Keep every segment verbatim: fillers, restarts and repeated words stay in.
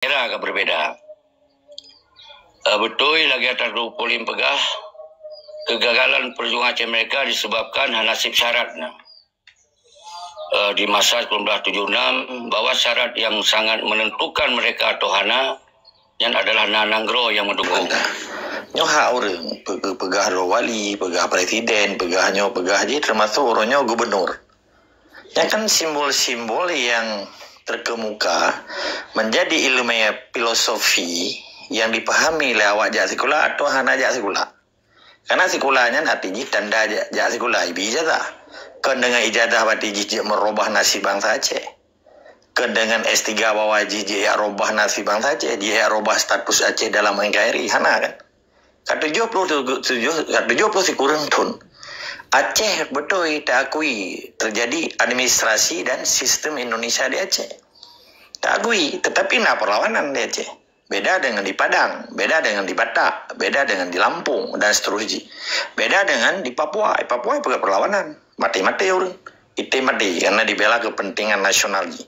era ka berbeda. Eh, beutôi lagée Atta Turk Polim peugah, kegagalan perjuangan Aceh Merdeka disebabkan hana seb syarat na. Eh, di masa seribu sembilan ratus tujuh puluh enam, bahwa syarat yang sangat menentukan mereka atau hana, nyan adalah na nanggroe yang mendukung. Nyoe hak ureuëng, pe-, peugah droe wali, peugah presiden, peugah nyoe, peugah jih, termasuk uroe nyoe gubernur. Nyan kan simbol-simbol yang terkemuka menjadi ilmu filosofi yang dipahami lé awak jak sikula atau hana jak sikula. Karena sikula nyan arti jih tanda jak, jak sikula, ibi ijazah. Kon dengan ijazah bak jih jeuet merubah nasib bangsa Aceh. Kon dengan S tiga bawah jih jeuet jak rubah nasib bangsa Aceh, jeuet jak rubah status Aceh dalam N K R I, hana kan? Ka tujuh puluh, tujuh, ka tujuh puluh sikureueng thon, Aceh beutôi taakui terjadi administrasi dan sistem Indonesia di Aceh. Taakui, tetapi na perlawanan di Aceh. Beda dengan di Padang, beda dengan di Batak, beda dengan di Lampung dan seterusnya. Beda dengan di Papua. Di Papua juga perlawanan. Mati-mati ureuëng. Item mati karena dibela kepentingan nasional jih.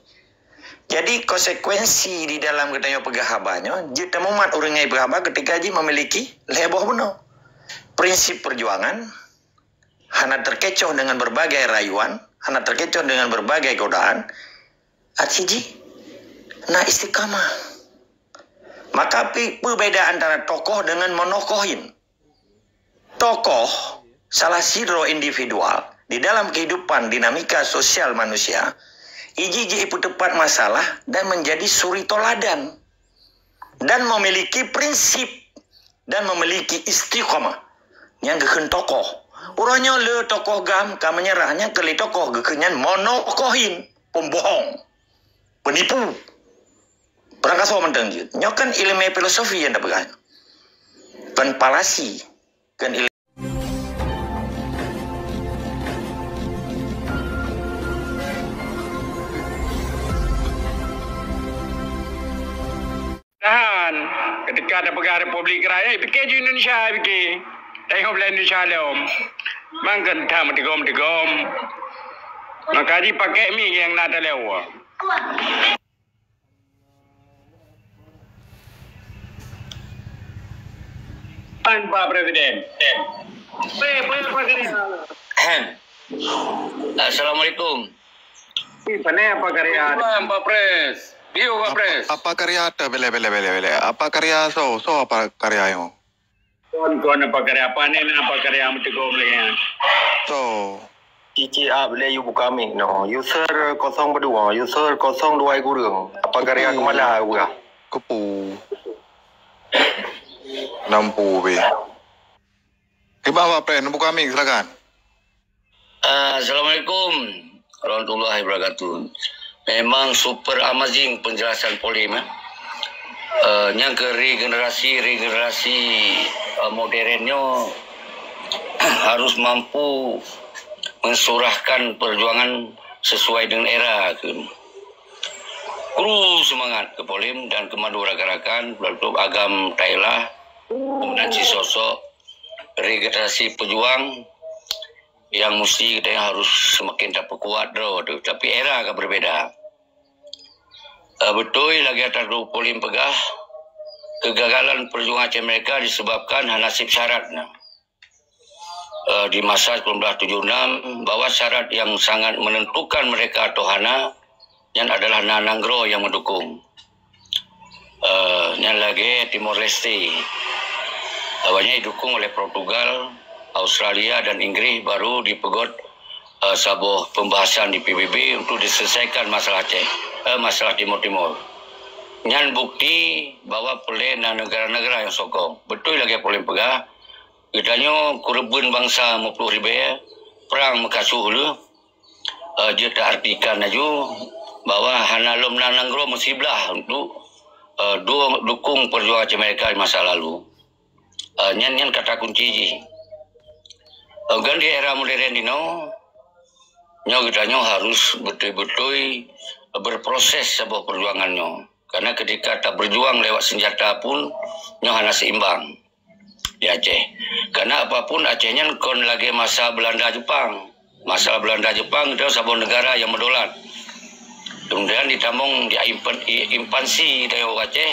Jadi konsekuensi di dalam geutanyoe peugah haba nyoe, jeuet tamumat ureuëng nyang peugah haba ketika jih memiliki lhée boh bunoe. Prinsip perjuangan hana terkecoh dengan berbagai rayuan, hana terkecoh dengan berbagai godaan, arti jih na istiqamah. Maka pi-, perbedaan antara tokoh dengan monokohin. Tokoh salah sidroe individual di dalam kehidupan dinamika sosial manusia, iji jih ipeuteupat masalah dan menjadi suri toladan dan memiliki prinsip dan memiliki istiqamah nyang geukheun tokoh. Uroe nyoe le tokoh gam ka menyerah nyang keu lé tokoh geukheun nyan monokohin, pembohong, penipu. Peurangkasoe mantong jeuet. Nyoe kan ilmu filosofi nyang tapeugah. Kon palasi. Kon il- Tahan. Ketika tapeugah Republik Rakyat, pikir ju Indonesia, pikir. Tengok belah Indonesia lom. Mangken that meutigom-tigom. Maka jih pakai mi nyang na taleuwa. Pan Pak Presiden. Pe, pe, Pak Presiden. Ahem. Assalamualaikum. Ih, pane apa karya? Pan Pak Pres. Iyo, Pak Pres. Apa, apa karya tu? Bele, bele, bele, bele. Apa karya so? So apa karya yo? Kon, kon apa karya? Apa ni, apa karya meuteugom lagi? So. Cici ap le yu buka mic no. User kosong dua, user kosong dua kurang. Apa karya kemala buka? Kepu. Nampu be. Kiban Pak Pres, buka mic silakan. Ah, Assalamualaikum warahmatullahi wabarakatuh. Memang super amazing penjelasan Polim, eh. Eh, nyang keu regenerasi, regenerasi, eh, modern nyoe harus mampu mensurahkan perjuangan sesuai dengan era, kheun. Kru semangat keu Polim dan keu mandum rakan-rakan, beutôi agam Thailand, dan sisosok regenerasi pejuang yang musti kita harus semakin taperkuat droe tu. Tapi era ka berbeda. Eh, beutôi lagée Atta Turk Polim peugah, kegagalan perjuangan Aceh Merdeka disebabkan hana seb syarat na. Eh, di masa seribu sembilan ratus tujuh puluh enam, bahwa syarat yang sangat menentukan mereka atau hana, nyan adalah na nanggroe yang mendukung. Eh, nyan lagée Timor Leste. Awaknyan didukung oleh Portugal, Australia dan Inggris, baru dipeugot, eh, saboh pembahasan di P B B untuk diselesaikan masalah Aceh, eh, masalah Timor Timur. Nyan bukti bahwa peureulée na negara-negara nyang sokong. Beutôi lagée Polim peugah, geutanyoe keureubeuen bansa meuploh ribée, prang meukasoh le, eh, jeuet taartikan laju bahwa hana lom na nanggroe meusiblah untuk, eh, du-, dukung perjuangan Aceh Merdeka di masa lalu. Eh, nyan, nyan kata kunci jih. Eh, dan di era modern inoe, nyoe geutanyoe harus beutôi-beutôi berproses saboh perjuangan nyoe. Karena ketika taberjuang lewat senjata pun, nyoe hana seimbang di Aceh. Karena apapun Aceh nyan kon lagée masa Belanda Jepang. Masa Belanda Jepang, itu saboh negara yang meudolat. Kemudian ditamong di impan-, i-, infansi di Aceh,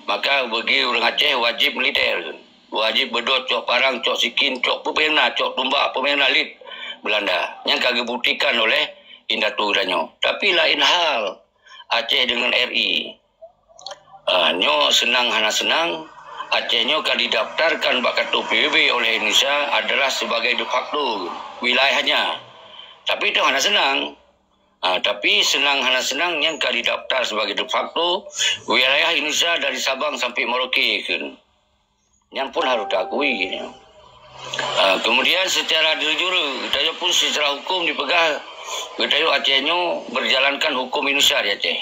maka bagi ureuëng Aceh wajib militer. Wajib beudôh cok parang, cok sikin, cok peue pih na, cok tumbak, peue pih na lit Belanda. Nyang ka geubuktikan oleh indatu geutanyoe. Tapi lain hal Aceh dengan R I. Ah, nyoe seunang hana seunang, Aceh nyoe ka didaftarkan bak kartu P B B oleh Indonesia adalah sebagai de facto wilayahnya. Tapi itu hana seunang. Ah, tapi seunang hana seunang nyang ka didaftar sebagai de facto wilayah Indonesia dari Sabang sampai Merauke kheun. Nyan pun harus diakui. Ah, kemudian secara de jure, geutanyoe pun secara hukum dipeugah, geutanyoe Aceh nyoe berjalankan hukum Indonesia di Aceh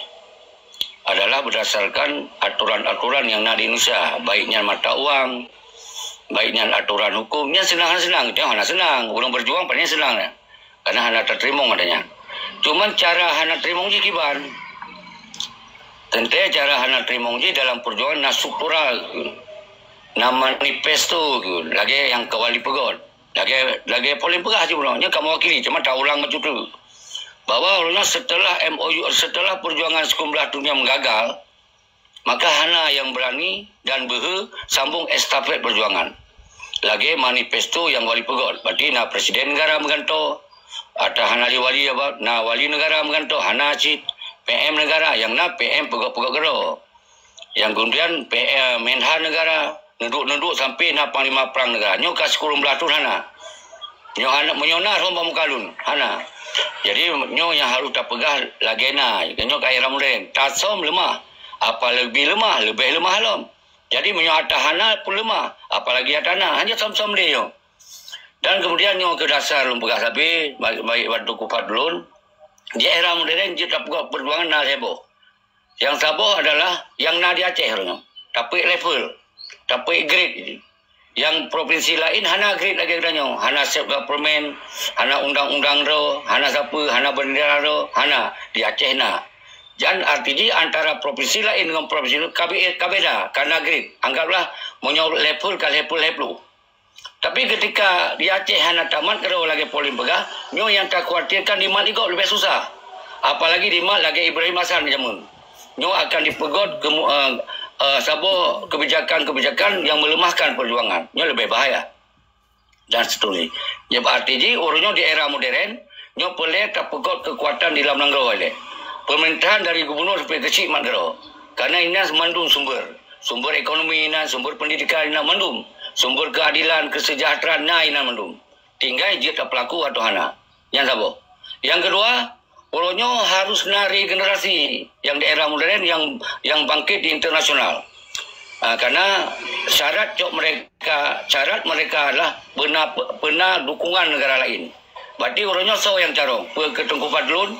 adalah berdasarkan aturan-aturan yang na di Indonesia, baik nyan mata uang, baik nyan aturan hukum, nyan seunang hana seunang, geutanyoe hana seunang, ureuëng berjuang paling seunang. Karena hana tateurimong katanya. Cuman cara hana teurimong jih kiban. Teuntée cara hana teurimong jih dalam perjuangan na struktural, na manifesto, lagée nyang ka Wali peugöt. Lagée, lagée Pauline peugah jih bunoe, nyoe ka mewakili, cuma taulang bacut tu. Bahwa ureuëng nyoe setelah M O U, setelah perjuangan Seukhem Beulah Dunia menggagal, maka hana nyang beurani dan beuhe sambong estafet perjuangan. Lagée manifesto nyang Wali peugöt, berarti na presiden negara meugantoe, atawa hana lé wali, apa, na wali negara meugantoe, hana cit, P M negara, nyang na P M peugöt-peugöt keudroe. Nyang kemudian P M, Menhan negara, neuduek-neuduek sampai na panglima perang negara. Nyoe ka sikureueng blaih thon hana. Nyoe hana, meunyoe na rhom bak muka lôn, hana. Jadi, nyoe nyang harôh tapeugah lagée na, nyoe ka era modern. Tasöm leumah, apa leubeh leumah, leubeh leumah lom. Jadi, meunyoe atra hana pun leumah, apalagi atra na, hana söm-söm lé nyoe. Dan kemudian nyoe keu dasar lôn peugah sabe, baik, baik bak Teungku Fadlun, di era modern jeuet tapeugah perjuangan na lhée boh. Nyang saboh adalah nyang na di Aceh uroe nyoe. Tapeuék level, tapeuék grade. Nyang provinsi laén hana grade lagée geutanyoe, hana self government, hana undang-undang droe, hana sapeue, hana bendera droe, hana. Di Aceh na. Dan arti jih antara provinsi laén ngon provinsi nyoe ka be-, ka beda, ka na grade. Anggaplah, meunyoe level ka level lhée ploh. Tapi ketika di Aceh hana tamat keudroe lagée Pauline peugah, nyoe nyang takhawatirkan dimat lé gob leubeh susah. Apalagi dimat lagée Ibrahim Hasan jameun. Nyoe akan dipeugöt kemu-, eh, eh, saboh kebijakan-kebijakan nyang meuleumahkan perjuangan. Nyoe leubeh bahaya. Dan seterusnya. Nyoe arti jih, uroe nyoe di era modern, nyoe peureulée tapeugöt keukuatan di lam nanggroe ilée. Peumerintahan dari gubunur sampai keuchik mat keudroe. Karena inan mandum sumber. Sumber ekonomi inan, sumber pendidikan inan mandum. Sumber keadilan, kesejahteraan na inan mandum. Tinggai jeuet tapeulaku atau hana. Nyang saboh. Nyang keudua, uroe nyoe harôh na regenerasi nyang di era modern nyang, nyang bangkit di internasional. Ah, karena syarat cok mereka, syarat mereka adalah beuna, beuna dukungan negara laén. Berarti uroe nyoe soe nyang carông? Peue keu Teungku Fadlun,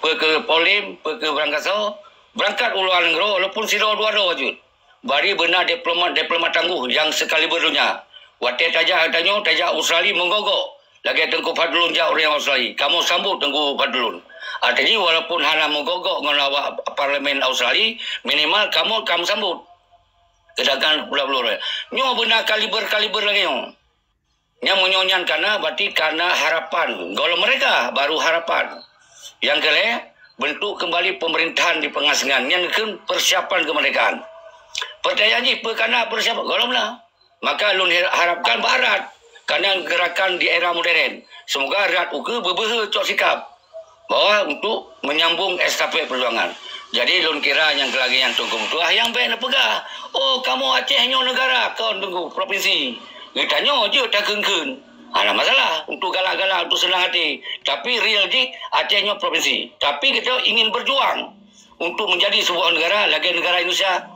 peue keu Pauline, peue keu Blang Gasoe, beurangkat u luwa nanggroe walaupun sidroe dua droe jeuet. Bari beuna diplomat-diplomat tangguh nyang sekaliber donya. Watée tajak geutanyoe, tajak Australia meugöt-göt. Lagée Teungku Fadlun jak ureuëng Australia. Kamoe sambot Teungku Fadlun. Arti jih walaupun hana meugöt-göt ngon awak parlemen Australia, minimal kamoe ka meusambot. Kedatangan pula-pula. Nyoe beuna kaliber-kaliber lagée nyoe. Nyang meunyoe nyan kana, berarti kana harapan. Gohlom merdeka, baru harapan. Nyang keulhée, bentuk kembali pemerintahan di pengasingan. Nyan kheun persiapan kemerdekaan. Pertanyaan jih, peue kana persiapan? Gohlom na. Maka lôn har-, harapkan bak rot. Kana gerakan di era modern. Semoga rot ukeue beubeuhe cok sikap. Bahwa untuk menyambung estafet perjuangan. Jadi, lôn kira nyang lagée nyan Teungku meutuah nyang bék neupeugah, "Oh, kamoe Aceh nyoe negara, kon Teungku provinsi." Geutanyoe jeuet takheun-kheun. Hana masalah untuk galak-galak, untuk senang hati. Tapi real jih Aceh nyoe provinsi. Tapi kita ingin berjuang untuk menjadi sebuah negara lagée negara Indonesia.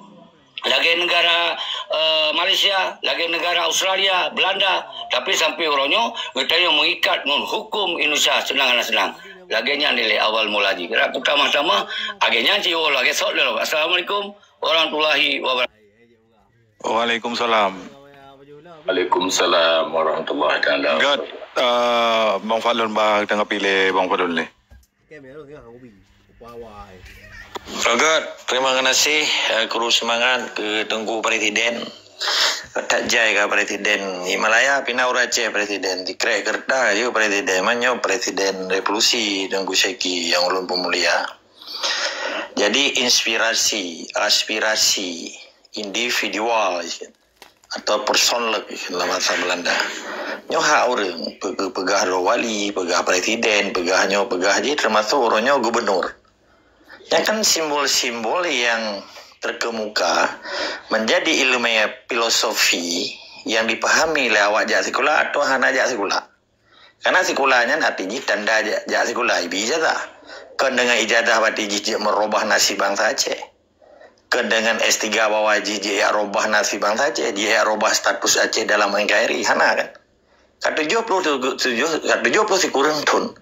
Lagée negara, eh, Malaysia, lagée negara Australia, Belanda, tapi sampai uroe nyoe geutanyoe meuikat ngon huköm Indonesia seunang hana seunang. Lagée nyan dilée awal mula jih. Rot kutamah-tamah, lagée nyan jiwoe lagée sot lom. Assalamualaikum warahmatullahi wabarakatuh. Waalaikumsalam. Waalaikumsalam warahmatullahi taala. Gét, eh, Bang Fadlun, bah tanggapi lé Bang Fadlun lé. Rogét, terima kasih, eh, kru semangat keu Teungku Presiden. That jai ka Presiden Himalaya, pih na ureuëng Aceh Presiden. Dikrek keureuta jih Presiden. Meunyoe Presiden Revolusi Teungku Syeki nyang ulôn peumulia. Jadi inspirasi, aspirasi individual atau persoonlijk dalam bahasa Belanda. Nyoe hak ureuëng, peugah, peugah droe wali, peugah presiden, peugah nyoe, peugah jih, termasuk uroe nyoe gubernur. Nyan kan simbol-simbol yang terkemuka menjadi ilmu filosofi yang dipahami lé awak jak sikula atau hana jak sikula. Karena sikula nyan arti jih tanda jak, jak sikula, ibi ijazah. Kon dengan ijazah berarti jih jeuet merubah nasib bangsa Aceh. Kon dengan S tiga bawah jih jeuet jak rubah nasib bangsa Aceh, jeuet jak rubah status Aceh dalam N K R I, hana kan? Ka tujuh puluh tujuh, ka tujuh puluh sikureueng thon,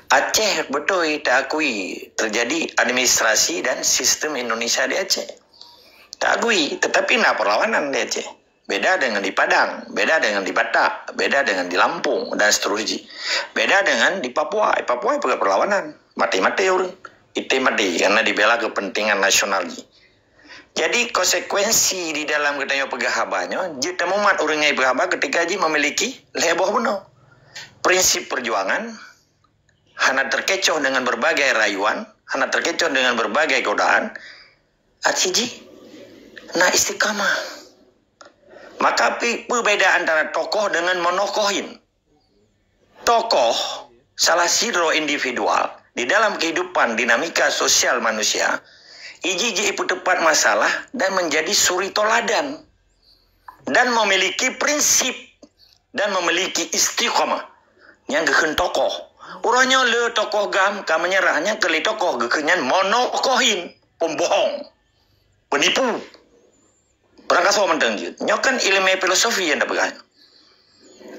Aceh beutôi taakui terjadi administrasi dan sistem Indonesia di Aceh. Taakui, tetapi na perlawanan di Aceh. Beda dengan di Padang, beda dengan di Batak, beda dengan di Lampung dan seterusnya. Beda dengan di Papua. Di Papua juga perlawanan. Mati-mati ureuëng. Item mati karena dibela kepentingan nasional jih. Jadi konsekuensi di dalam geutanyoe peugah haba nyoe, jeuet tamumat ureuëng nyang peugah haba ketika jih memiliki lhée boh bunoe. Prinsip perjuangan hana terkecoh dengan berbagai rayuan, hana terkecoh dengan berbagai godaan, arti jih na istiqamah. Maka pi-, peubeda antara tokoh dengan monokohin. Tokoh, salah sidroe individual di dalam kehidupan dinamika sosial manusia, iji jih ipeuteupat masalah dan menjadi suri toladan dan memiliki prinsip dan memiliki istiqamah. Nyang geukheun tokoh. Uroe nyoe le tokoh GAM ka menyerah, nyang keu lé tokoh geukheun nyan monokohin, pembohong, penipu. Ureuëng kasoe mantong jeuet. Nyoe kan ilmu filosofi nyang tapeugah.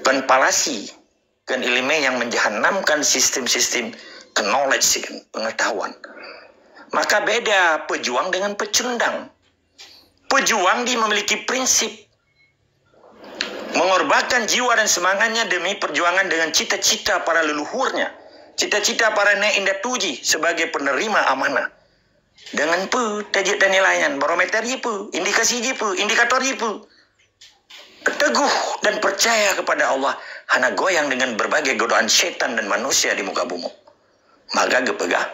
Kon palasi, kon ilmu yang menjahanamkan sistem-sistem knowledge, kan, pengetahuan. Maka beda pejuang dengan pecundang. Pejuang dia memiliki prinsip, mengorbankan jiwa dan semangatnya demi perjuangan dengan cita-cita para leluhurnya, cita-cita para nenek indatu jih sebagai penerima amanah. Dengan peue tajeuet tanilai nyan? Barometer jih peue? Indikasi jih peue? Indikator jih peue? Teguh dan percaya kepada Allah, hana goyang dengan berbagai godaan syaitan dan manusia di muka bumoe. Maka geupeugah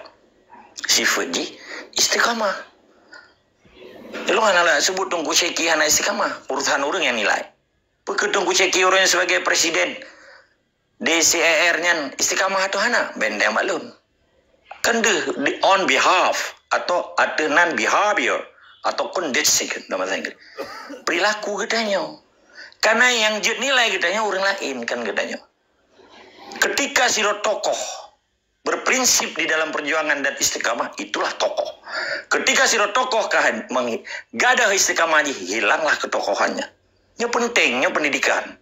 sifat jih istiqamah. Ilong hana lak sebut Teungku Syeki hana istiqamah, urusan ureuëng nyang nilai. Peue keu Teungku Syeki ureuëng sebagai presiden D C A R nyan istiqamah atau hana? Bendeng maklum. Kan deuh di on behalf atau ateueh nan behavior atau conduct dalam bahasa Inggris. Perilaku geutanyoe. Karena yang jeuet nilai geutanyoe ureuëng laén, kan geutanyoe. Ketika sidroe tokoh berprinsip di dalam perjuangan dan istiqamah, itulah tokoh. Ketika sidroe tokoh ka menggadah istiqamah jih, hilanglah ketokohannya. Nyoe penting, nyoe pendidikan.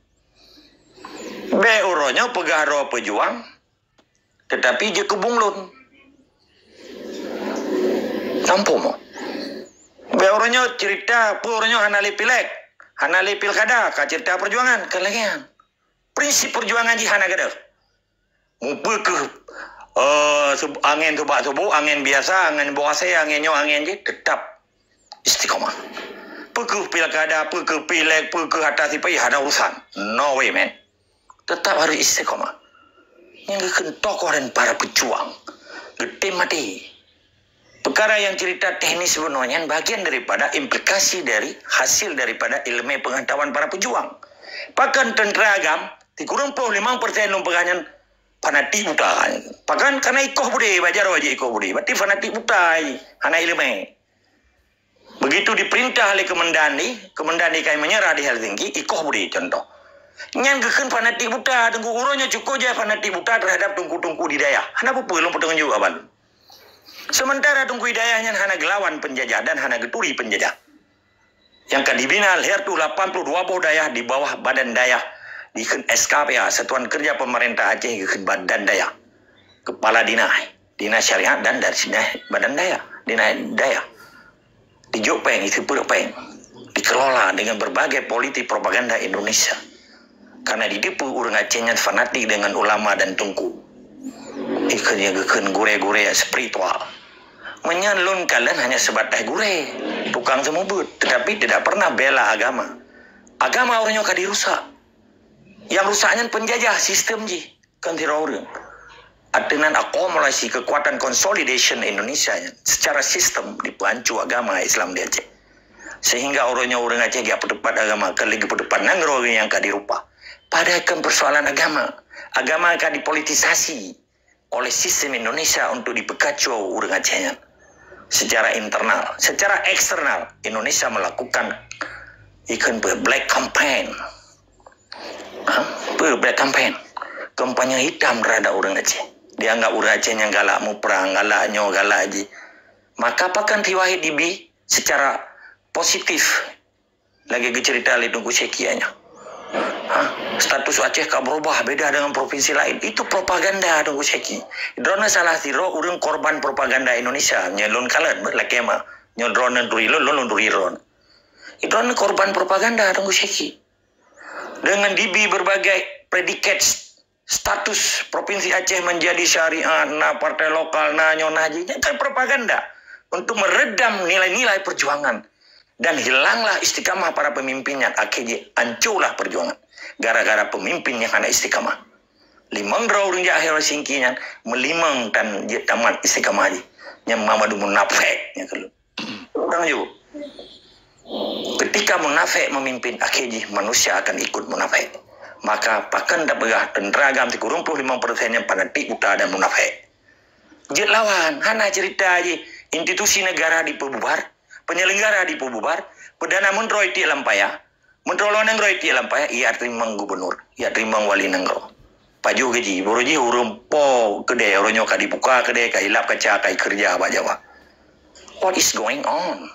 Bék uroe nyoe peugah droe pejuang, tetapi jeuet keu bunglon. Nampu mo. Bék uroe nyoe cerita, peue uroe nyoe hana lé pileg, hana lé pilkada, ka cerita perjuangan, ka lagée nyan. Prinsip perjuangan jih hana gadôh. Mupeue keuh, eh, sub-, angén subak suboh, angén biasa, angén boh asée, angén nyoe, angén jih, tetap istiqamah. Peue keuh pilkada, peue keuh pileg, peue keuh atas sipai, hana urusan. No way, man. Tetap harus istiqamah. Nyang geukheun tokoh dan para pejuang. Geutem maté. Perkara yang cerita teknis sebenarnya bagian daripada implikasi dari hasil daripada ilmu pengetahuan para pejuang. Pakon tentera GAM, sikureueng ploh limong persen lôn peugah nyan fanatik buta. Pakon karena ikoh budé, belajar wajib ikoh budé. Berarti fanatik buta, hana ilmu. Begitu diperintah oleh komandan di, komandan di kai menyerah di Helsinki, ikoh budé contoh. Nyan geukheun fanatik buta, Teungku. Uroe nyoe cukup jai fanatik buta terhadap teungku-teungku di dayah. Hana peue-peue lôn peutunjuk abang. Sementara Teungku Hidayah nyan hana geulawan penjajah dan hana geuturi penjajah. Nyang ka dibina lhèe reutôh lapan puluh dua boh dayah di bawah badan dayah dikheun S K P A, Satuan Kerja Pemerintah Aceh geukheun badan dayah. Kepala dinas, dinas syariat dan dari dinas badan dayah, dinas dayah. Dijok péng, iseupeureuek péng. Dikelola dengan berbagai politik propaganda Indonesia. Karena di dipeue ureuëng Aceh nyan fanatik dengan ulama dan teungku. Ikheun nyang geukheun gurée-gurée spiritual. Meunyoe lôn kalon hanya sebatas gurée, tukang seumeubeuet, tetapi tidak pernah bela agama. Agama ureuëng nyoe ka dirusak. Nyang rusak nyan penjajah sistem jih, kon sidroe ureuëng. Ateunan akumulasi kekuatan consolidation Indonesia nyan secara sistem dipeuhanco agama Islam di Aceh. Sehingga uroe nyoe ureuëng Aceh geupeutupat agama, ka lheueh geupeutupat nanggroe nyang ka dirubah. Padahai kon persoalan agama. Agama ka dipolitisasi oleh sistem Indonesia untuk dipeukaco ureuëng Aceh nyan. Secara internal, secara eksternal, Indonesia melakukan ikon black campaign. Ha? Apa black campaign? Kampanye hitam terhadap ureuëng Aceh. Dianggap ureuëng Aceh nyang galak muprang, galak nyoe, galak jih. Maka pakon Ri Wahid dibi secara positif lagée geucerita lé Teungku Syeki nyoe. Ha? Status Aceh ka berubah, beda dengan provinsi lain. Itu propaganda Teungku Syeki. Droeneuh salah sidroe ureuëng korban propaganda Indonesia. Nyoe lôn kalon, lakée ma. Nyoe droeneuh turi lôn, lôn turi droeneuh. Droeneuh korban propaganda Teungku Syeki. Dengan dibi berbagai predikat status Provinsi Aceh menjadi syariat, na partai lokal, na nyoe na jih, nyan kan propaganda untuk meredam nilai-nilai perjuangan. Dan hilanglah istiqamah para pemimpin nyan, akhé jih ancolah perjuangan. Gara-gara pemimpin nyang hana istiqamah. Limong droe ureuëng jak akhé singki nyan, meulimong tan jeuet tamat istiqamah jih. Nyan mamadu munafék nyan keuleuh. Urang yue. Ketika munafék memimpin, akhé jih manusia akan ikut munafék. Maka pakon tapeugah tentera GAM sikureueng ploh limong persen nyang fanatik buta dan munafék. Jeuet lawan, hana cerita jih institusi negara dipeububar, penyelenggara dipeububar, Perdana Menteri tiek lam paya, Menteri Luar Negeri tiek lam paya, ia teurimong gubernur, ia teurimong wali nanggroe. Pajoh gaji, baroe jih ureuëng po keudè, uroe nyoe ka dibuka keudè, ka ilap kaca, ka ikeureuja bak Jawa. What is going on?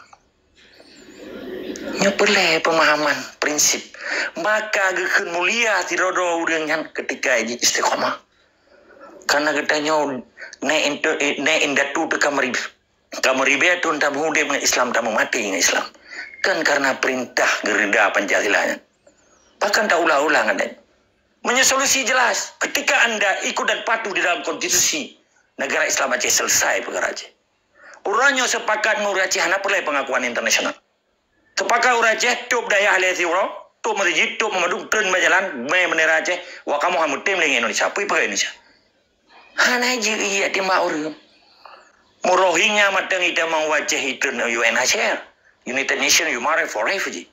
Nyoe peureulée pemahaman, prinsip. Maka geukheun mulia sidroe-droe ureuëng nyan ketika jih istiqamah. Karena geutanyoe nèk indatu teuka meuribèe. Ka meuribèe thon tameuudép ngon Islam, tameumaté ngon Islam. Kan karena perintah geureuda Pancasila nyan. Pakon taulang-ulang nyan? Meunyoe solusi jelas, ketika anda ikut dan patuh di dalam konstitusi negara Islam Aceh, selesai peukara Aceh. Uroe nyoe sepakat ngon ureuëng Aceh hana peureulée pengakuan internasional. Sepakat ureuëng Aceh, top dayah lé siuroe, top meuseujid, top meumandum, treun bak jalan, mé bendera Aceh, wak kamoe hana meutem lé ngon Indonesia. Peue peugah Indonesia? Hana jeuet timbak ureuëng. Mu Rohingya mantong itamong u Aceh itreun U N H R, United Nations Human Rights for Refugee.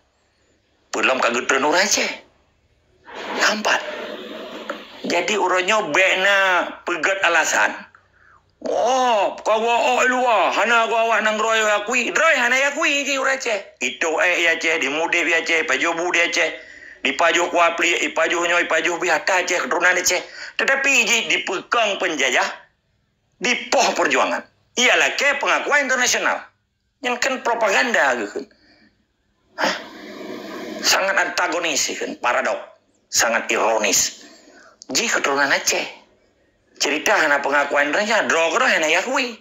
Peulom ka geutreun ureuëng Aceh. Hampat. Jadi uroe nyoe bék na peugét alasan. Oh, kawa oh luwa, hana kawa nanggroe akui. Droe hana akui jih ureuëng Aceh. Itoh ék ya Aceh, dimudép ya Aceh, pajoh bu di Aceh. Dipajoh kuah pliek, ipajoh nyoe, ipajoh bih, ata Aceh, keturunan Aceh. Tetapi jih dipeukong penjajah, dipoh perjuangan. Ia lakée pengakuan internasional. Nyan kan propaganda geukheun. Hah? Sangat antagonis geukheun, paradok, sangat ironis. Jih keturunan Aceh. Cerita hana pengakuan Indonesia, droe keudroe hana akui.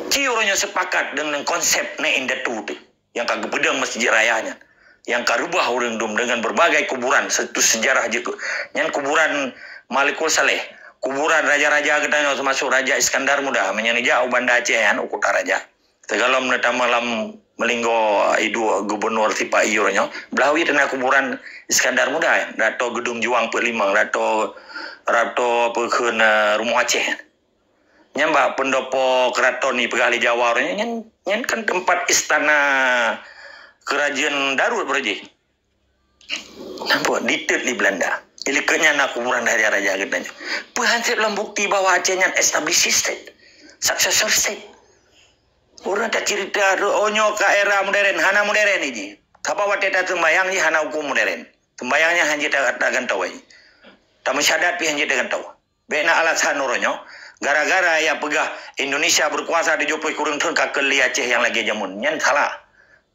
Ci uroe nyoe sepakat deungon konsep nèk indatu teuh nyang ka geupeudong Masjid Raya nyan, nyang ka reubah ureuëng dum deungon berbagai kuburan, situs sejarah jeuet. Nyan kuburan Malikul Saleh, kuburan raja-raja geutanyoe, teumasuk Raja Iskandar Muda, meunyoe neujak u Banda Aceh nyan, u Kota Raja. Sigohlom neutamong lam Meulinggo, iduek gubernur sipa iyue nyoe, blah wie teuna kuburan Iskandar Muda, Dato Geudong Juang Peuet Limong, Dato, Dato peukheun, eh, Rumoh Aceh. Nyan bak pendopo keraton ipeugah lé Jawa uroe nyoe, nyan, nyan kan tempat istana kerajaan Daud baroe jih. Nampak ditet di Belanda. Jadi keu nyan na kuburan raja-raja geutanyoe. Peue han sép lom bukti bahwa Aceh nyan established state, successor state. Ureuëng tacerita, oh, nyoe ka era modern, hana modern jih. Sabab watée taseumbayang jih hana huköm modern. Seumbayang nyan hana jeuet ta-, tagantoe. Tameusyahadat pih hana jeuet tagantoe. Bék na alasan uroe nyoe, gara-gara ya peugah Indonesia berkuasa tujoh ploh kureueng thon ka keuliah Aceh nyang lagée jameun. Nyan salah.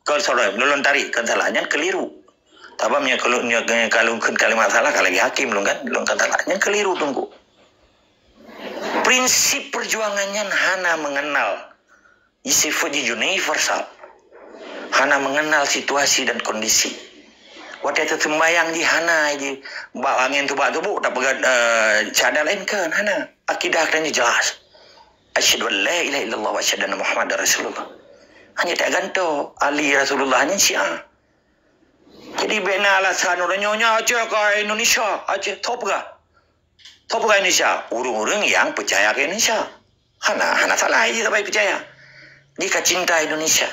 Kon salah, lôn tarék, kon salah. Nyan keliru. Sabab nyoe kalau, nyoe kalau kheun kalimat salah, ka lagée hakim lôn kan, lôn kon salah. Nyan keliru teungku. Prinsip perjuangan nyan hana mengenal sifat jih universal. Hana mengenal situasi dan kondisi. Watée taseumbayang jih hana jih bak angén tubak-tubok tapeugah, eh, syahadat laén kan, hana. Akidah geutanyoe jelas. Asyhadu an la ilaha illallah wa asyhadu anna Muhammadar Rasulullah. Hana tagantoe Ali Rasulullah nyan Syiah. Jadi bék na alasan uroe nyoe nyan Aceh ka Indonesia, Aceh top ka. Soe peugah Indonesia? Ureuëng-ureuëng nyang peucaya keu Indonesia. Hana, hana salah jih sabai peucaya. Jika cinta Indonesia,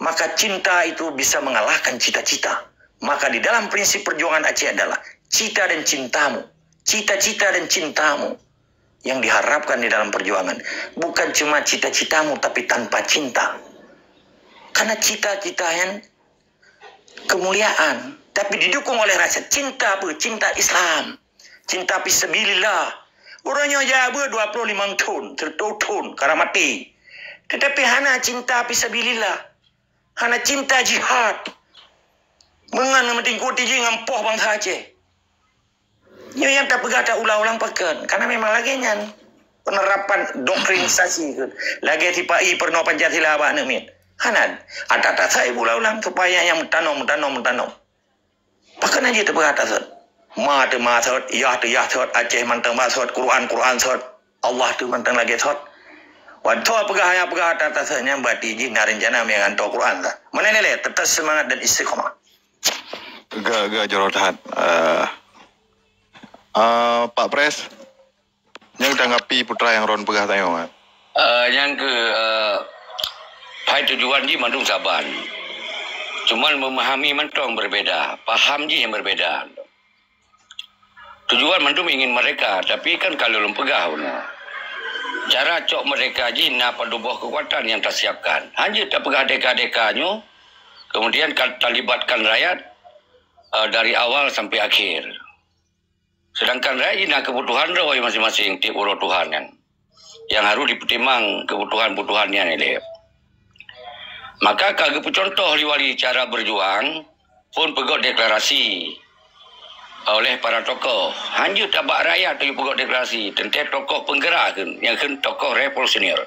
maka cinta itu bisa mengalahkan cita-cita. Maka di dalam prinsip perjuangan Aceh adalah cita dan cintamu. Cita-cita dan cintamu yang diharapkan di dalam perjuangan. Bukan cuma cita-citamu, tapi tanpa cinta. Karena cita-cita yang kemuliaan, tapi didukung oleh rasa cinta apa? Cinta Islam. Cinta fisabilillah. Uroe nyoe jak beuet dua puluh limong thon, seratus thon, ka rap maté. Tetapi hana cinta fisabilillah. Hana cinta jihad. Meungan ngon meutingkoti jih ngon poh bansa Aceh. Nyoe nyang tapeugah ta ulang-ulang pakon. Karena memang lagée nyan. Penerapan doktrinisasi ke. Lagée sipa-i peurunoe Pancasila bak aneuk miet. Hana. Ata tasai ulang-ulang supaya nyang meutanom, meutanom, meutanom. Pakon hana jeuet teupeugah tasot? Ma teu ma sot, yah teu yah sot, Aceh mantong ba sot, Quran, Quran sot, Allah teu mantong lagée sot. Watée peugah nyang peugah ata tasot nyan, berarti jih na rencana meugantoe Quran sot. Meunan lé, tetap semangat dan istiqomah. Ga, ga jroh that. Uh, uh, Pak Pres, nyang tanggapi putra nyang ron peugah tanyoe. Uh, nyang ke uh, hai tujuan jih mandum saban. Cuman memahami mantong berbeda, paham jih yang berbeda. Tujuan mandum ingin mereka, tapi kan kalau lom peugah unoe. Cara cok mereka jih na padub boh kekuatan yang tasiapkan. Hanya tapeugah deka-deka nyoe, kemudian ka talibatkan rakyat uh, dari awal sampai akhir. Sedangkan rakyat jih na kebutuhan roh masing-masing tiep uroe tuha nyan. Yang harus dipertimbang kebutuhan-kebutuhan nyan ilée. Maka ka geupeucontoh lé wali cara berjuang pun peugét deklarasi oleh para tokoh. Hanya tabak rakyat tu peugét deklarasi, teuntée tokoh penggerak kheun, nyang kheun tokoh revolusioner.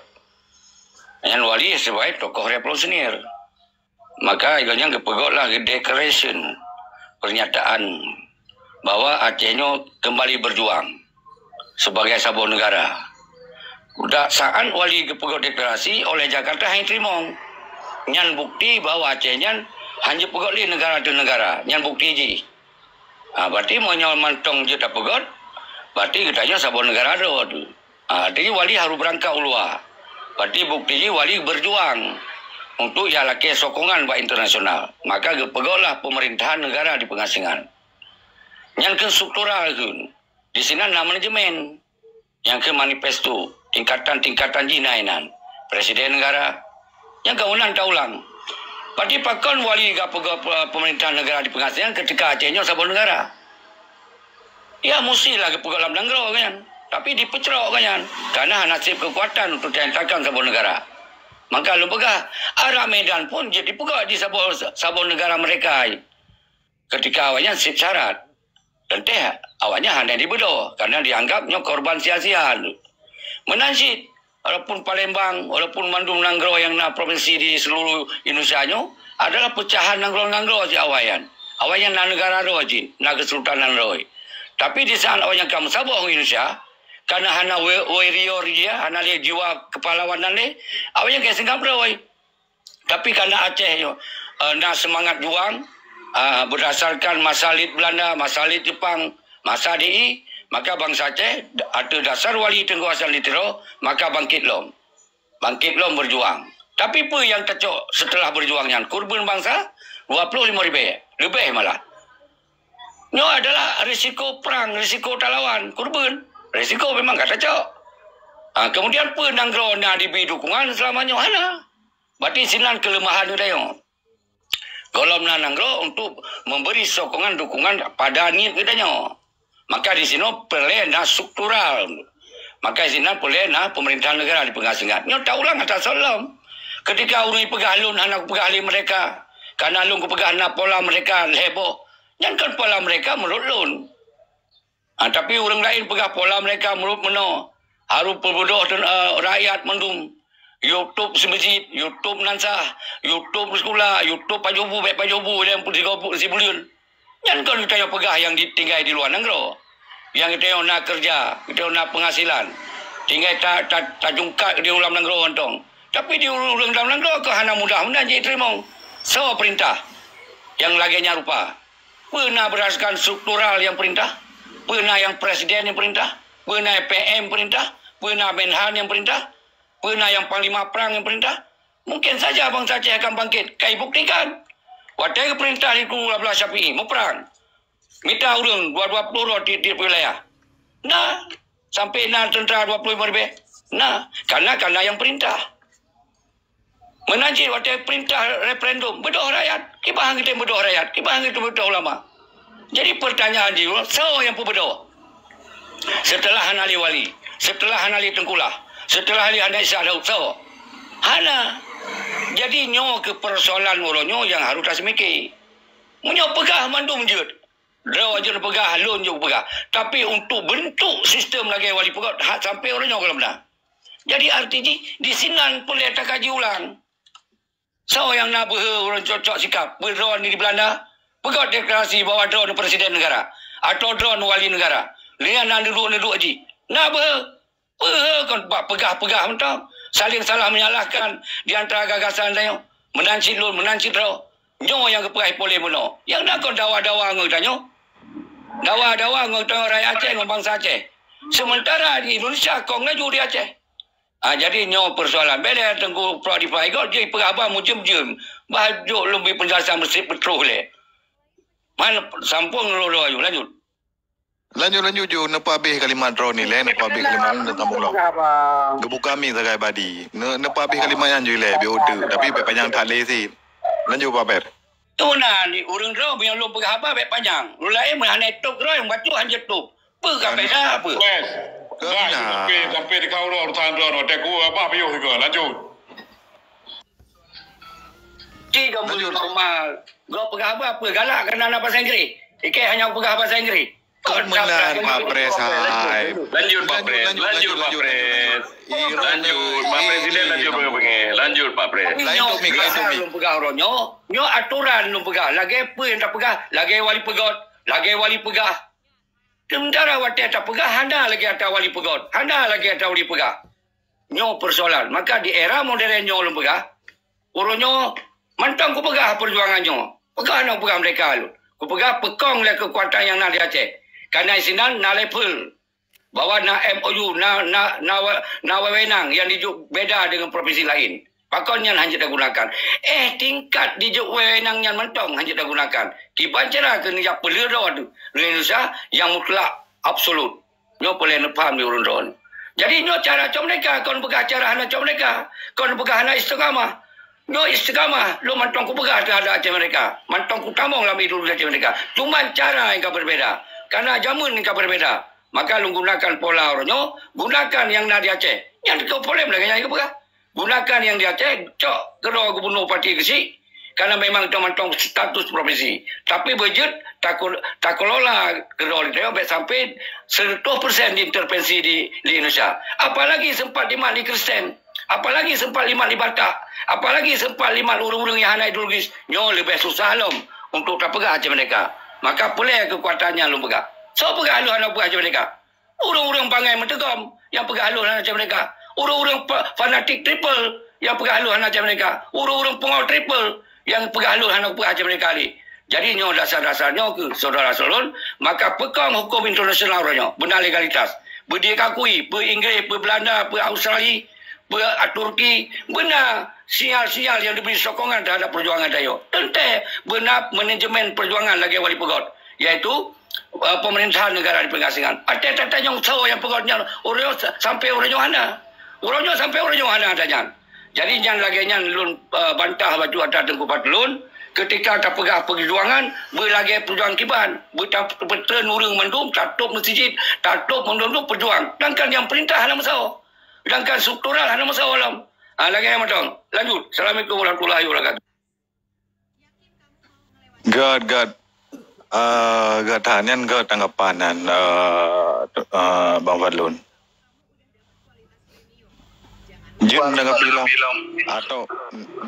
Nyan wali sebagai tokoh revolusioner. Maka gobnyan geupeugét lah declaration, pernyataan bahwa Aceh nyoe kembali berjuang sebagai saboh negara. Dak saat wali geupeugét deklarasi oleh Jakarta hana teurimong. Nyan bukti bahwa Aceh nyan hana peugét lé negara tu negara. Nyan bukti jih. Ha, berarti meunyoe mantong jeuet tapeugét, berarti geutanyoe saboh negara droe tu. Ha, jadi wali harus berangkat u luwa. Berarti bukti jih wali berjuang untuk ya lakée sokongan bak internasional. Maka geupeugétlah pemerintahan negara di pengasingan. Nyan keuh struktural kheun. Di sinan na manajemen. Nyang keuh manifesto, tingkatan-tingkatan jih na inan. Presiden negara. Nyang ka unan ta ulang. Berarti pakon wali geupeugét pe-, pemerintahan negara di pengasingan ketika Aceh nyoe saboh negara? Ya, mustilah geupeugét lam nanggroe kan. Tapi dipeucrok kan. Karena hana seb kekuatan untuk dihantarkan saboh negara. Maka lôn peugah, arah Medan pun jeuet dipeugét di saboh, saboh negara mereka. Ketika awaknyan seb syarat. Teuntée awaknyan hana dibeudôh karena dianggap nyoe korban sia-sia. Meunan cit, walaupun Palembang, walaupun mandum nanggroe nyang na provinsi di seluruh Indonesia nyoe adalah pecahan nanggroe-nanggroe cit awaknyan. Awaknyan na negara droe cit, na kesultanan droe. Tapi di saat awaknyan ka meusaboh ngon Indonesia, karena hana wa-, warrior jih, hana lé jiwa kepahlawanan lé, awaknyan ka singgap droe. Tapi karena Aceh nyoe, eh, na semangat juang, eh, berdasarkan masa lét Belanda, masa lét Jepang, masa D I, maka bansa Aceh, ateueh dasar wali Teungku Hasan di Tiro, maka bangkit lom. Bangkit lom berjuang. Tapi peue nyang tacok setelah berjuang nyan? Kurban bansa dua puluh lima ribu, leubeh malah. Nyoe adalah risiko perang, risiko talawan, kurban. Risiko memang ka tacok. Ha, kemudian peue nanggroe na dibri dukungan selama nyoe? Hana. Berarti sinan kelemahan geutanyoe. Gohlom na nanggroe untuk memberi sokongan dukungan pada niet geutanyoe. Maka di sinoe peureulée na struktural. Maka di sinan peureulée na pemerintahan negara di pengasingan. Nyoe ta ulang ata soe lom. Ketika ureuëng peugah lôn hana kupeugah lé mereka, karena lôn kupeugah na pola mereka lhée boh. Nyan kon pola mereka menurut lôn. Ha, tapi ureuëng laén peugah pola mereka meurot meunoe, harôh peubeudôh, eh, rakyat mandum. YouTube si meuseujid, YouTube nan sah, YouTube sikula, YouTube pajoh bu, bék pajoh bu, lé pun sigoe bu, sibuleuen. Nyan kon geutanyoe peugah nyang di, tinggai di luwa nanggroe. Nyang geutanyoe na keureuja, geutanyoe na peunghasilan. Tinggai ta, ta, tajungkat di ulam nanggroe mantong. Tapi di ureuëng dalam nanggroe keuh hana mudah meunan jiteurimong. Soe peurintah nyang lagée nyan rupa? Peue na beuraskan struktural nyang peurintah? Peue na nyang presiden nyang peurintah? Peue na P M peurintah? Peue na Menhan nyang peurintah? Peue na nyang Panglima Prang nyang peurintah? Mungkin saja bansa Aceh akan bangkit. Kai buktikan. Watée geupeurintah di Teungku Abdullah Syafi'i, muprang. Mita ureuëng dua, dua puluh droe tiep-tiep wilayah. Na, sampai na tentara dua puluh lima ribu. Na, karena, karena nyang peurintah. Meunan cit watée peurintah referendum, beudôh rakyat. Kiban geutem beudôh rakyat, kiban geutem beudôh ulama. Jadi pertanyaan jih, soe nyang peubeudoh? Setelah hana lé wali, setelah hana lé teungkulah, setelah lé hana Isa Daud, soe? Hana. Jadi nyoe keuh persoalan uroe nyoe nyang harôh taseumiké. Meunyoe peugah mandum jeuet, droe jeuet peugah, lôn jeuet peugah. Tapi untuk bentuk sistem lagée wali peugét, ha, sampai uroe nyoe gohlom na. Jadi arti jih, di sinan peureulée takaji ulang. Soe nyang na beuhe ureuëng cocok sikap, beudroe di Belanda, peugét deklarasi bahwa droe presiden negara, atau droe wali negara. Lian na neuduk-neuduk jih. Na beuhe, beuhe kon bak peugah-peugah mantong. Saling salah menyalahkan di antara gagasan tanyoe. Meunan cit lôn, meunan cit droe. Nyoe nyang geupeugah polé bunoe. Nyang na kon dawa-dawa ngon tanyoe. Dawa-dawa ngon tanyoe rakyat Aceh, ngon bansa Aceh. Sementara di Indonesia kong laju di Aceh. Ah, jadi nyoe persoalan. Beda Teungku Prof Dipa Igot, jih peugah haba mujem-jem. Bah jok lôn bri penjelasan beusih peutroh lé. Man sampung lôn laju, lanjut. Lanjut, lanjut ju, neupeuhabéh kalimat droe ni lé, neupeuhabéh kalimat droe, neutambah lom. Geubuka mic sagai badi. Ne-, neupeuhabéh kalimat nyan ju ilée, biôh teuk. Tapi bék panyang that lé cit. Lanjut, Pak Per. Tu na ni ureuëng droe meunyoe lôn peugah haba bék panyang. Ureuëng laén meuhana top droe nyang bacut hanjeuet top. Peue ka beda peue? Wes. Dah, sampai, sampai di kau urusan droe, watée ku apa piôh ke? Lanjut. Tiga normal. Gok peugah haba peue? Galak keu na bahasa Inggris. Ikei hanya peugah bahasa Inggris. Kon meunan, Pak Pres, hai. Lanjut, Pak Pres. Lanjut, Pak Pres. Lanjut, Pak Presiden, lanjut, Pak Pres. Lanjut, Pak Pres. Lain topik, lain topik. Lôn peugah uroe nyoe, nyoe aturan lôn peugah. Lagée peue nyang tapeugah, lagée wali peugét, lagée wali peugah. Sementara watée tapeugah, hana lagée atra wali peugét, hana lagée atra wali peugah. Nyoe persoalan. Maka di era modern nyoe lôn peugah, uroe nyoe mantong kupeugah perjuangan nyoe. Peugah na kupeugah merdeka lôn. Kupeugah peukong lé keukuatan nyang na di Aceh. Karena sinan na level bahwa na M O U, na, na, na, na wewenang nyang dijok beda dengan provinsi lain. Pakon nyan hanjeuet tagunakan? Eh, tingkat dijok wewenang nyan mantong hanjeuet tagunakan. Kiban cara keu neujak peuleueh droe di Indonesia nyang mutlak absolut. Nyoe peureulée neupaham di ureuëng droe. Jadi nyoe cara cok merdeka, kon peugah cara hana cok merdeka, kon peugah hana istiqamah. Nyoe istiqamah, lôn mantong kupeugah teuhadap Aceh Merdeka, mantong kutamong lam ideologi Aceh Merdeka. Cuman cara nyang ka berbeda, karena jameun nyang ka berbeda. Maka lôn gunakan pola uroe nyoe, gunakan nyang na di Aceh. Nyang teuka problem lagée nyang kupeugah. Gunakan nyang di Aceh, cok keudroe gubernur parti geuchik, karena memang teuma mantong status provinsi. Tapi beujeuet takul-, takelola keudroe di Taiwan bék sampai seratus persen diintervensi di, di Indonesia. Apalagi sempat dimat di Kristen, apalagi sempat dimat di Batak, apalagi sempat dimat ureuëng-ureuëng nyang hana ideologis. Nyoe leubeh susah lom untuk tapeugah Aceh Merdeka. Maka peureulée keukuatan nyan lôn peugah. Soe peugah lôn hana peugah Aceh Merdeka? Ureuëng-ureuëng bangai meuteugom nyang peugah lôn hana Aceh Merdeka. Ureuëng-ureuëng pa-, fanatik triple nyang peugah lôn hana Aceh Merdeka. Ureuëng-ureuëng peungawai triple nyang peugah lôn hana peugah Aceh Merdeka lé. Jadi nyoe dasar-dasar nyoe keuh syedara-syedara lôn, maka peukong huköm internasional uroe nyoe, beuna legalitas. Beu diakui, beu Inggris, beu Belanda, beu Australia, beu Turki, beuna sinyal-sinyal nyang dibri sokongan teuhadap peujuangan tanyoe. Teuntée beuna manajemen peujuangan lagée wali peugét, yaitu eh, pemerintahan negara di pengasingan. Até tatanyong soe nyang peugét nyan, uroe nyoe sa-, sampai uroe nyoe hana. Uroe nyoe sampai uroe nyoe hana ata nyan. Jadi nyan lagée nyan lôn, eh, bantah bak atra Teungku Fadlun, ketika tapeugah perjuangan, beulagée perjuangan kiban, beuta-, beutreun ureuëng mandum, tatôp meuseujid, tatôp mandum peujuang. Sedangkan nyang peurintah hana meusawa. Sedangkan struktural hana meusawa lom. Ah, lagée nyan mantong. Lanjut. Assalamualaikum warahmatullahi wabarakatuh. Gét, gét. Eh, gét that nyan gét tanggapan nyan, eh, tu-, eh, Bang Fadlun. Jeuet tanggapi lom atau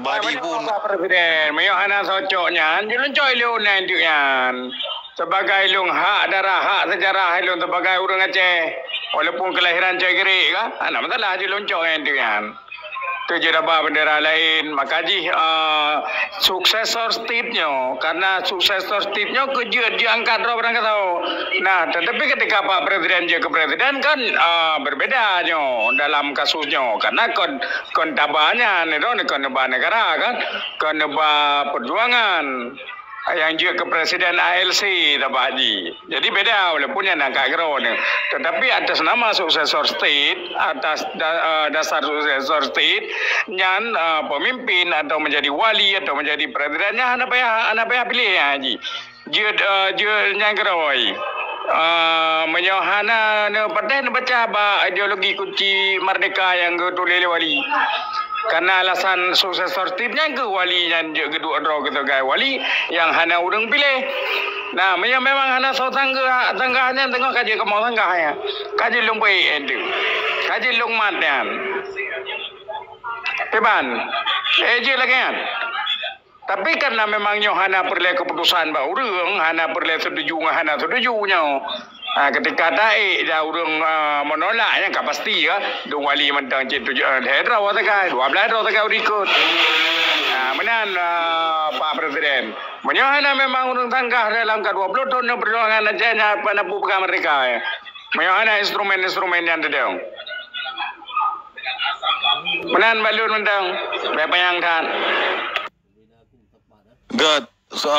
badi pun. Pak Presiden, meunyoe hana cocok nyan, jeuet lôn cok ilôn nyan teuk nyan. Sebagai lôn hak darah, hak sejarah lôn sebagai ureuëng Aceh, walaupun kelahiran Aceh Gerik ka, hana masalah jeuet lôn cok nyan teuk nyan. Teujeuet haba bendera laén, maka jih, ah, suksesor state nyoe. Karena suksesor state nyoe keu jeuet, jeuet angkat droe barang kata. Nah, tetapi ketika Pak Presiden jeuet keu presiden kan, ah, berbeda nyoe dalam kasus nyoe. Karena kon, kon taba nyan, kon, kon neuba negara kan, kon neuba perjuangan. Nyang jeuet keu presiden A L C taba jih. Jadi beda walaupun nyang angkat keudroe nyoe. Tetapi atas nama suksesor state, atas da-, eh, dasar suksesor state, nyan, eh, pemimpin atau menjadi wali atau menjadi presiden nyan hana payah, hana payah pilih nyan jih. Jeuet, eh, jeuet nyang keudroe. Eh, meunyoe hana neupatéh neubaca bak ideologi kunci merdeka nyang geutuléh lé wali. Karena alasan suksesor state nyan keuh wali nyan jeuet geuduek droe keu sebagai wali nyang hana ureuëng piléh. Nah, meunyoe memang hana soe sanggah, sanggah nyan teungoh ka jeuet kamoe sanggah nyan. Ka jeuet lôn beuék nyan tu. Ka jeuet lôn mat nyan. Kiban, eh, jeuet lagée nyan. Tapi karena memang nyoe hana peureulée keputusan bak ureuëng, hana peureulée setuju ngon hana setuju nyoe. Ha, ketika taék ja ureuëng, ah, menolak, nyan ka pasti ya, dong wali mantong cit tujuh, eh, lhée droe sagai, dua belas droe sagai ureuëng ikot. Ha, meunan, ah, Pak Presiden. Meunyoe hana memang ureuëng sanggah dalam ka dua puluh thon perjuangan Aceh nyan, apa na peugah merdeka ya. Meunyoe hana instrumen-instrumen nyan teudong. Meunan bak lôn mantong, bèk panyang that. Gèt, so,